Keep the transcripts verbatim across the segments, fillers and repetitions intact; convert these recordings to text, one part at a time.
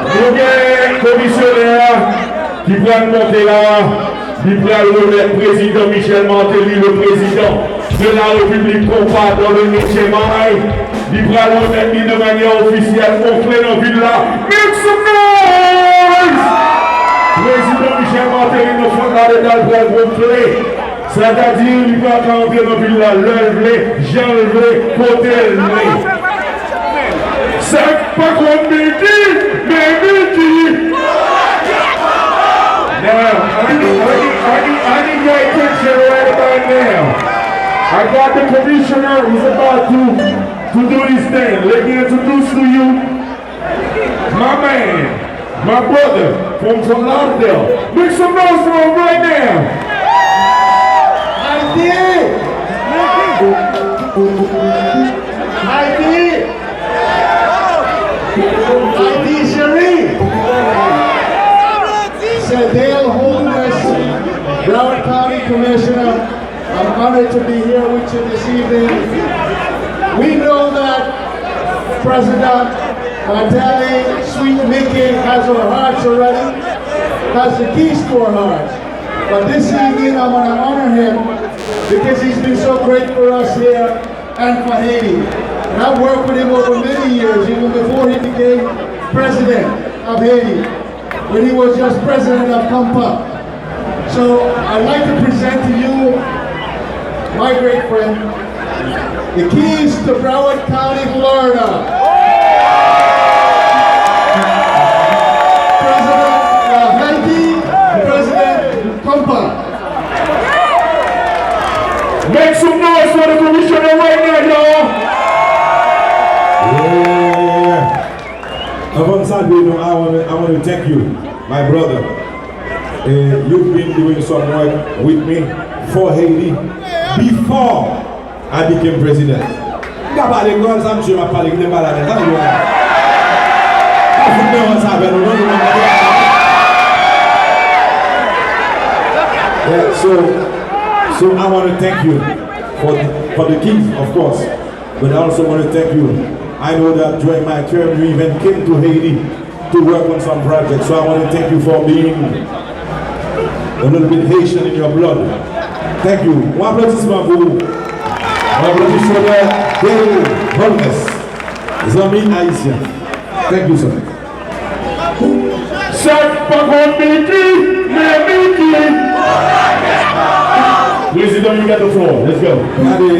Nou gen komisyonè ki pral monte la. Li pral remèt prezidan Michel Martelly, le président de la République, konpa dans le huitième âge. Li pral remèt li de manyè ofisyèl yon kle nan vil la. Make some noise! Prezidan Michel Martelly nan Fort Lauderdale pral pran kle. Sètadi, li pa ka antre nan vil la lè l vle, jan l vle, kote l vle. Sa k pa konn Mickey, men Mickey! Now, I need, I need, I need, I need your attention right about now. I got the commissioner, he's about to, to do his thing. Let me introduce to you my man, my brother from Fort Lauderdale. Make some noise for him right now. Haiti! Haiti! Haiti chérie! Sir Dale Holness, Broward County Commissioner. I'm honored to be here with you this evening. We know that President Martelly, Sweet Mickey, has our hearts already, has the keys to our hearts. But this evening, I want to honor him because he's been so great for us here and for Haiti. And I've worked with him over many years, even before he became president of Haiti, when he was just president of Compa. So, I'd like to present to you my great friend, the keys to Broward County, Florida. President of Haiti, President Compa. Make some noise for the commissioner right now, y'all. Yeah. Anvan m salye nou, I wanna, I wanna thank you, my brother. Eh, you've been doing some work with me for Haiti before I became president. M ka pale kreyòl, sa, mesye, m ap pale, kite m pale avè sa, yo. Pa fout mwen sa avè nou, non, nou, nou. Yeah, so, so I wanna thank you for, for the keys, of course. But I also want to thank you. I know that during my term, you even came to Haiti to work on some projects. So I want to thank you for being a little bit Haitian in your blood. Thank you. Yon aplodisman pou ou. Yon aplodisman pou Dale Holness. Zanmi ayisyen. Thank you, sir. Sa k pa konn Mickey, men Mickey. President, you got the floor. Let's go. Gade,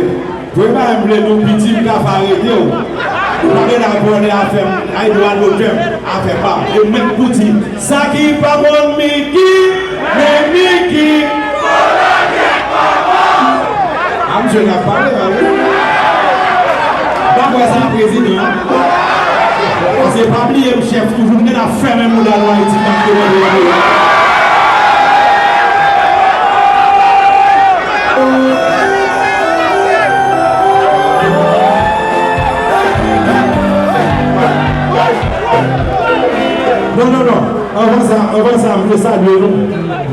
premye bagay m vle di w, piti, m ka fè arete w. Ou pa gen dwa vòlè afè m, ay dwa lotè m, afè pa m. E mwen k pou di, sa ki pa konn Mickey, men Mickey. A, misye n ap pale la, wi. M pa kwè sa, prezidan. Paske pa bliye, m chèf toujou, m gentan fèmen mouda nou Ayiti, m ap demande yon peyi. Non, non, non. Anvan sa, anvan sa, m vle salye nou.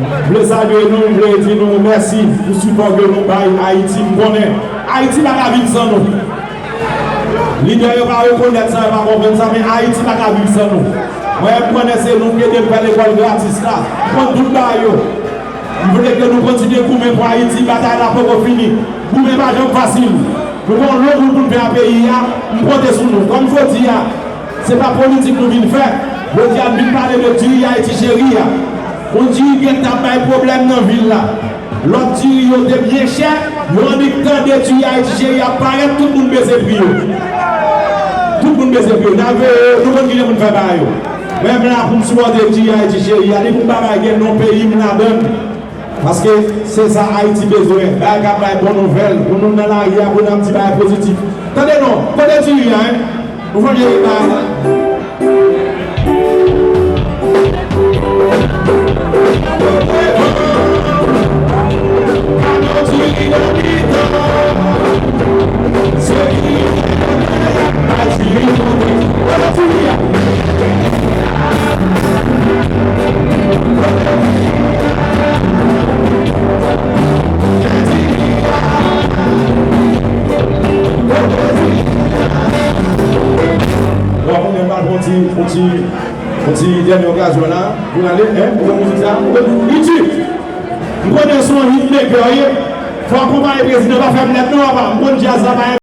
M vle salye nou, m vle di nou mèsi pou sipò ke nou bay Ayiti. M konnen Ayiti pa ka viv san nou. Lidè yo pa rekonèt sa, yo pa konprann sa, men Ayiti pa ka viv san nou. Mwen, m konnen se nou ki ede m fè lekòl gratis la. M konn tout bagay yo. M vle ke nou kontinye goumen pou Ayiti, batay la poko fini. Goumen pa janm fasil. Nou gen yon long wout pou n fè a peyi a, m konte sou nou. Kòm jodi a, se pa politik nou vin fè. Jodi a, n vin pale de diri Ayiti cheri a. Yon diri ki t ap bay pwoblèm nan vil la. Lòt diri yo te byen chè, yo annik tande diri Ayiti cheri ap parèt, tout moun bese pri yo. Tout moun bese pri yo. N a veye yo, nou konn kijan pou n fè bagay yo. Men m la pou m sipòte diri Ayiti cheri a, li pou m pa bay gèl non, peyi m ladan l. Paske se sa Ayiti bezwen. Bagay k ap bay bon nouvèl. Pou nou nan lari a, pou n ap di bagay pozitif. Tande non, kote diri a, en? Ou konn bagay la? Yon ti, yon ti, yon ti dènye okazyon la pou n ale, en, ou konn mizik sa? Richie, m konnen se yon hitmaker w ye. Fò w akonpaye prezidan, pa fè m lèt non, papa. M konn djaz la pa